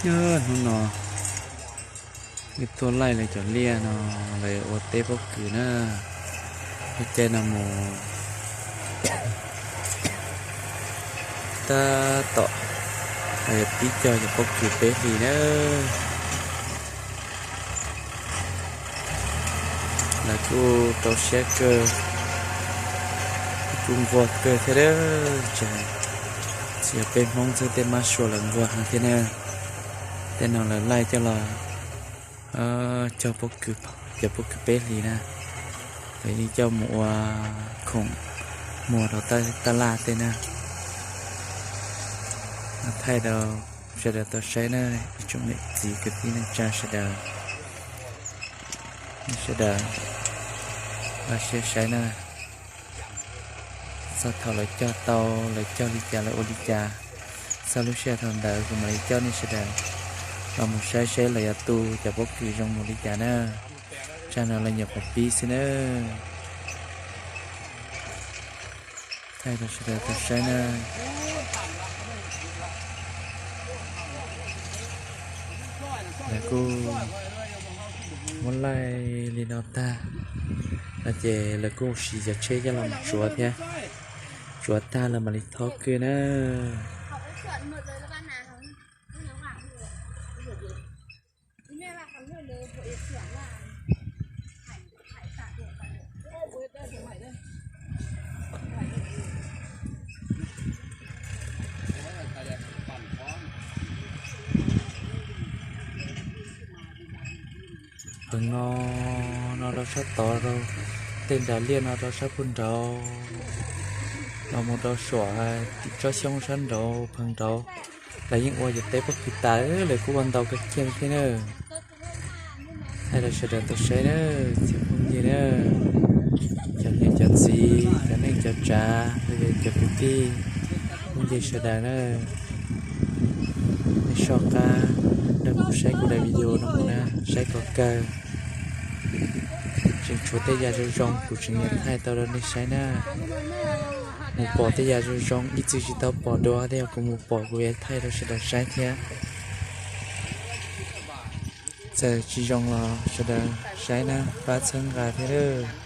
Hnub no wb tuaj laij lawv cov liaj no, lawv ua teb pob kws na. Lub caij no mus tab tom pib cog cov pob kws peb hlis na. Lawv kuj rau siab kawg, kuj nquag kawg thiab. Tsis yog peb Hmoob xwb, tej mab sua lawv nquag heev thiab na. Tej no lawv laij coj los cog pob kws, cov pob kws peb hlis na. Lawv yeej coj mus ua khoom muag rau taj laj tej na. Thaij rau sawv daws tau saib na, ib tsoom niam txiv kwv tij neej tsa sawv daws, sawv daws los saib na. Txog thaum lawv cog tau, lawv cog li cas lawv ua li cas, txog lub sij hawm thaum ntawd kuv mam li coj nej sawv daws los mus saib seb lawv yuav tu cov pob kws zoo mus li cas na. Tsam no lawv nyuam qhuav pib xwb na. Thaij rau sawv daws tau saib na. Lawv kuj muab laij li no tag no ces lawv kuj siv cov tsheb coj los tsuav thiab. Tsuav tag lawv mam li thob kws na. Pheej no, no rau sab tod rau, tej nras liaj no rau sab puag nraud, los mus rau suam tim tsob xyoob sab nraud pheej nraud. Lawv yeej ua cov teb pob kws tas, lawv kuj ua ntau kawg kiag thiab na. Thaij rau sawv daws tau saib na, txiv phooj ywg na, cov niam cov txiv, cov neej cov tsav, cov kwv tij phooj ywg sawv daws na. Nej soj qab nrog kuv saib kuv daim video no mus na, saib kom kawg. Tseem tshuav tej yam zoo zoo kuv tseem yuav thaij tau rau nej saib na. Mus pom tej yam zoo zoo ib txwm tsis tau pom dua, tej yam kuv mus pom kuv yuav thaij rau sawv daws saib thiab. Txawm tsis zoo los sawv daws saib na, pab txhawb nqa thiab lawm.